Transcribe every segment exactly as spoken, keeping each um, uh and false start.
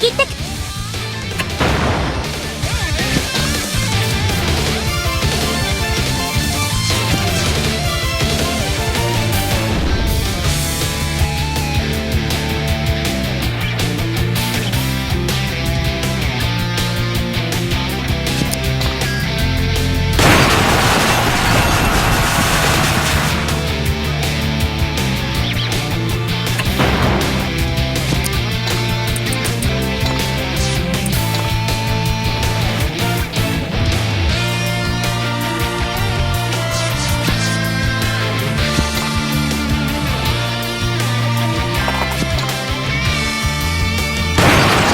切って。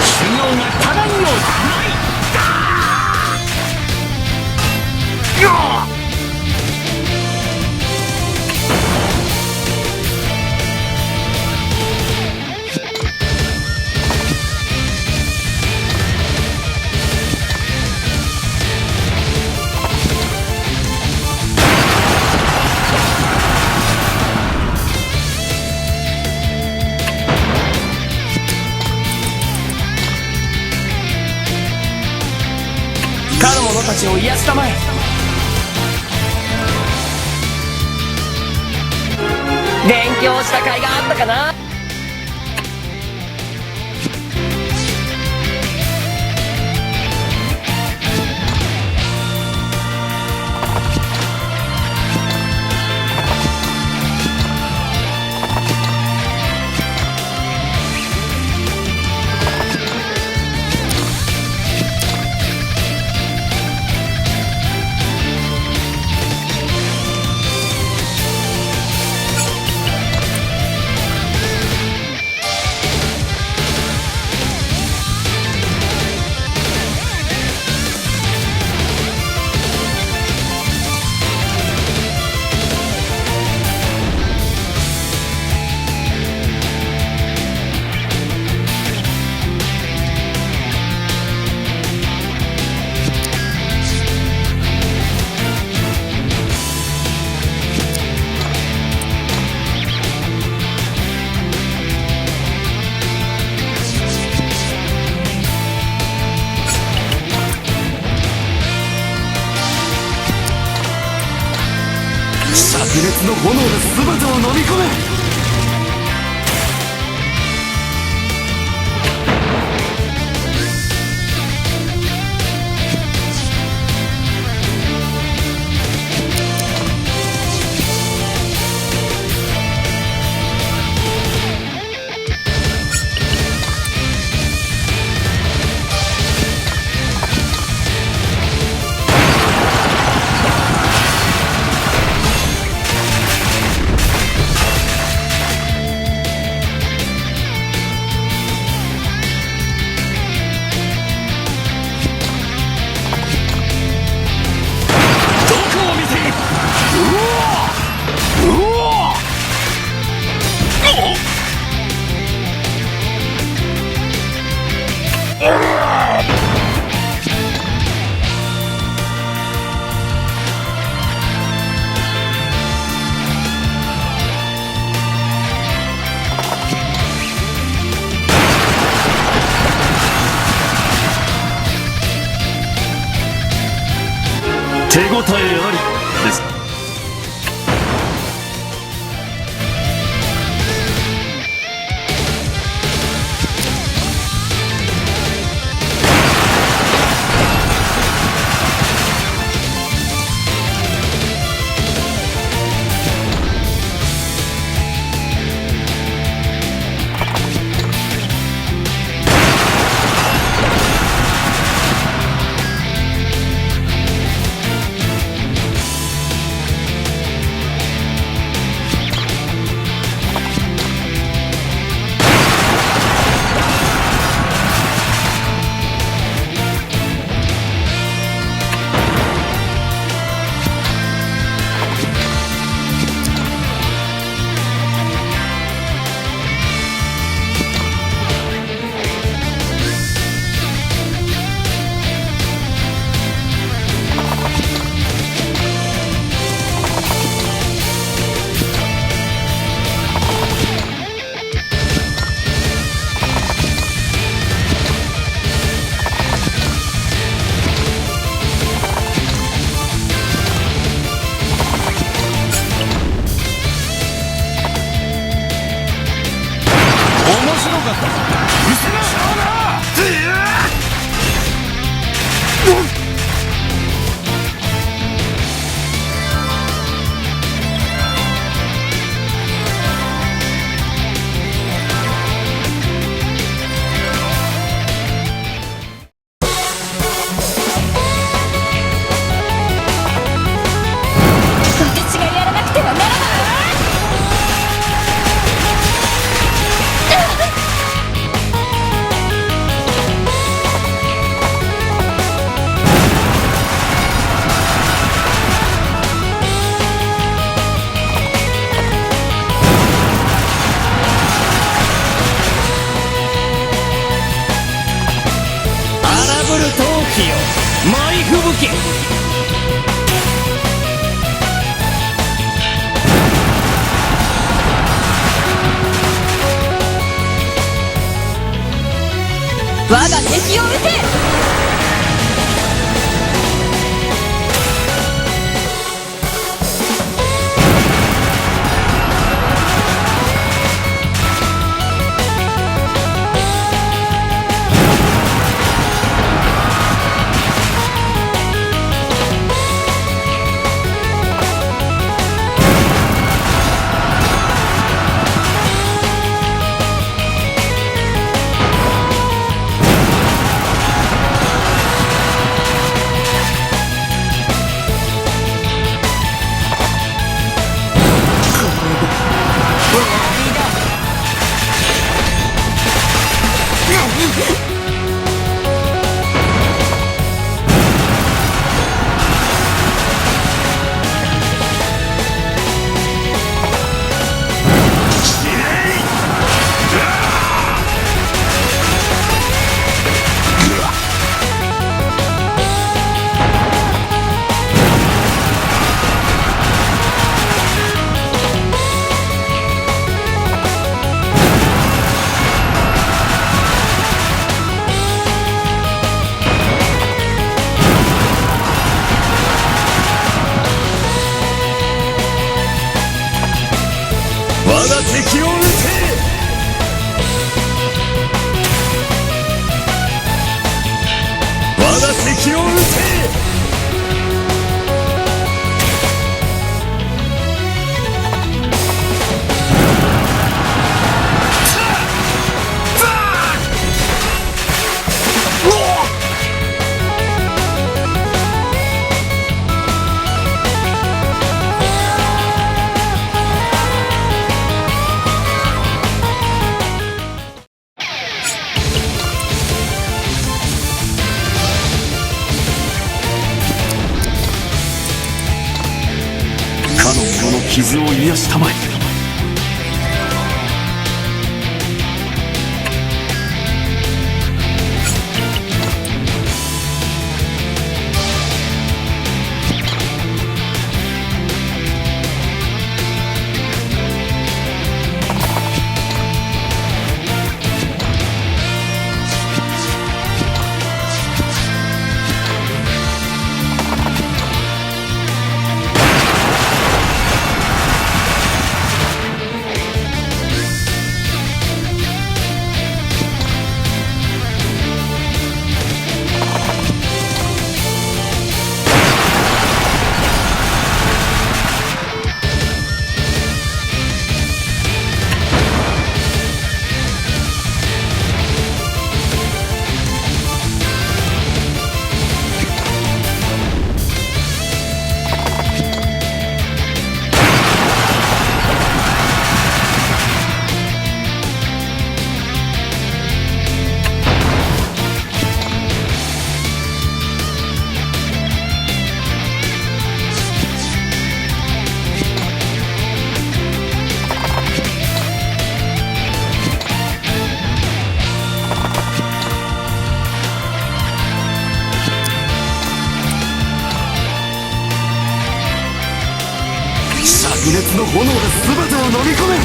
修行が足らんようだ。他の者たちを癒したまえ。勉強した甲斐があったかな。 灼熱の炎で全てを飲み込め。 どこを見ている？うわ！うわ！ 手応えありです。 手陶器よ、舞い吹雪け。我が敵を討て。我が敵を討て。我が敵を討て。かの者の傷を癒したまえ。灼熱の炎が全てを飲み込め。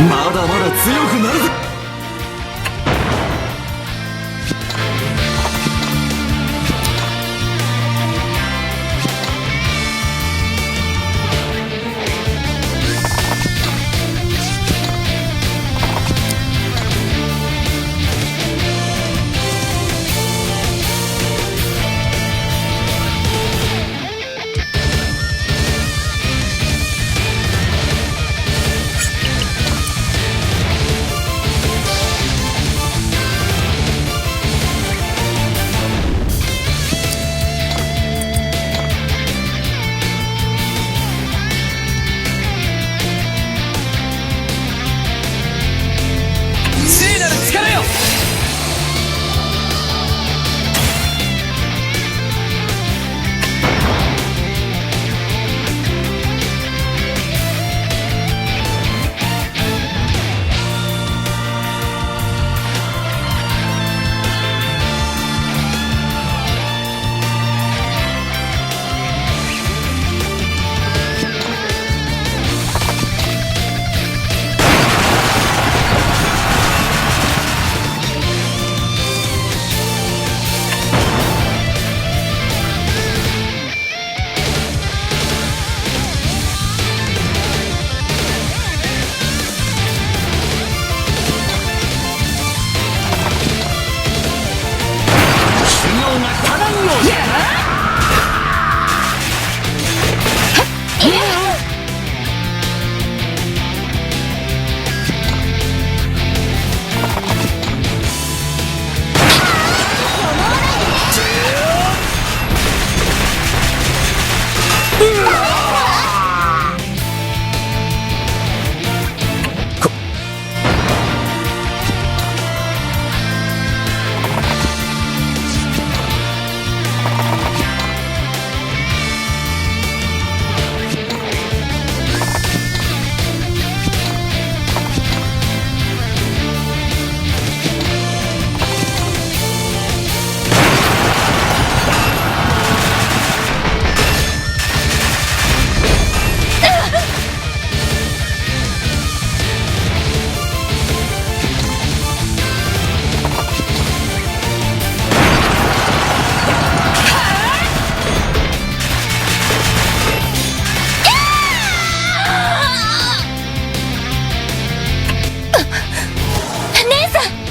まだまだ強くなるぞ。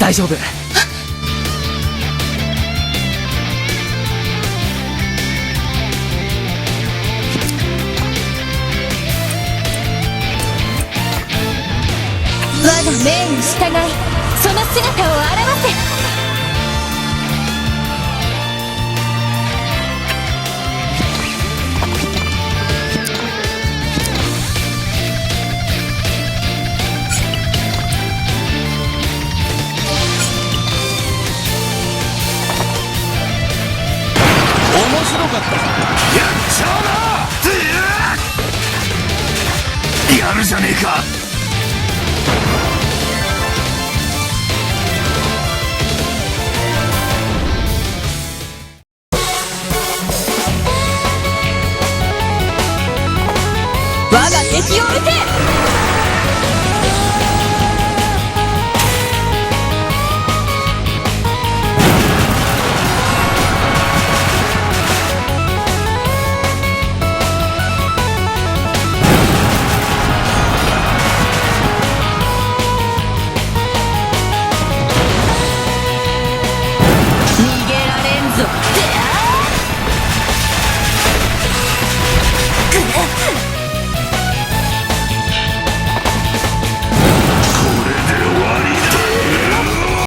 大丈夫。我が命に従い、その姿を現せ。面白かった。やっちゃうな。やるじゃねえか。